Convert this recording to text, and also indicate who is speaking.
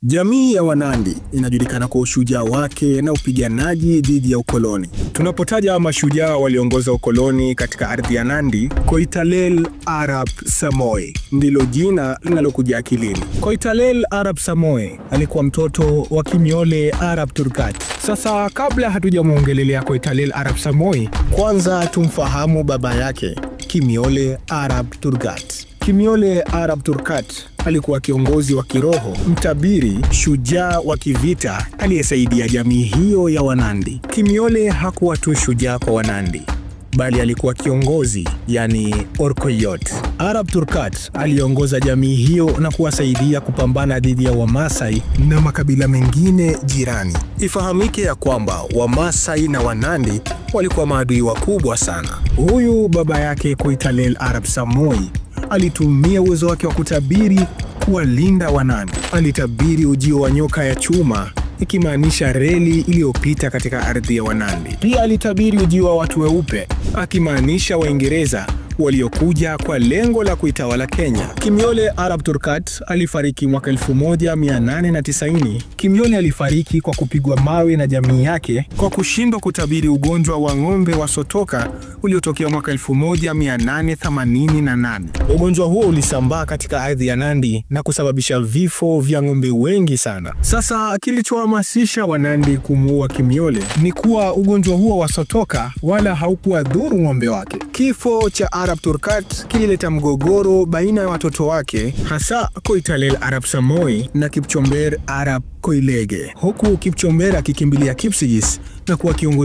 Speaker 1: Jamii ya Wanandi inajulikana kwa ushujaa wake na upiganaji dhidi ya ukoloni. Tunapotaja mashujaa waliongoza ukoloni katika ardhi ya Nandi, Koitalel Arap Samoei ndilo jina linalokuja akilini. Koitalel Arap Samoei alikuwa mtoto wa Kimyole Arap Turkat. Sasa kabla hatujamuongelelea Koitalel Arap Samoei, kwanza tumfahamu baba yake, Kimyole Arap Turkat. Kimyole Arap Turkat alikuwa kiongozi wa kiroho, mtabiri, shujaa wa kivita aliyesaidia jamii hiyo ya Wanandi. Kimyole hakuwa tu shujaa kwa Wanandi, bali alikuwa kiongozi, yani Orkoyot. Arap Turkat aliongoza jamii hiyo na kuwasaidia kupambana dhidi ya Wamasai na makabila mengine jirani. Ifahamike ya kwamba Wamasai na Wanandi walikuwa maadui wakubwa sana. Huyu baba yake Koitalel Arap Samoei alitumia uwezo wake wa kutabiri kuwalinda Wanandi. Alitabiri ujio wa nyoka ya chuma, ikimaanisha reli iliyopita katika ardhi ya Wanandi. Pia alitabiri ujio wa watu weupe, akimaanisha Waingereza waliokuja kwa lengo la kuitawala Kenya. Kimyole Arap Turkat alifariki mwaka 1890. Kimyole alifariki kwa kupigwa mawe na jamii yake kwa kushindwa kutabiri ugonjwa wa ng'ombe wa sotoka uliotokea mwaka 1888. Ugonjwa huo ulisambaa katika ardhi ya Nandi na kusababisha vifo vya ng'ombe wengi sana. Sasa kilichohamasisha Wanandi kumuua Kimyole ni kuwa ugonjwa huo wa sotoka wala haukuwa dhuru ng'ombe wake. Kifo cha Arap Turkat kilileta mgogoro baina ya watoto wake, hasa Koitalel Arap Samoei na Kipchomber Arap Koilege, huku Kipchomber akikimbilia Kipsigis na kuwa kiongozi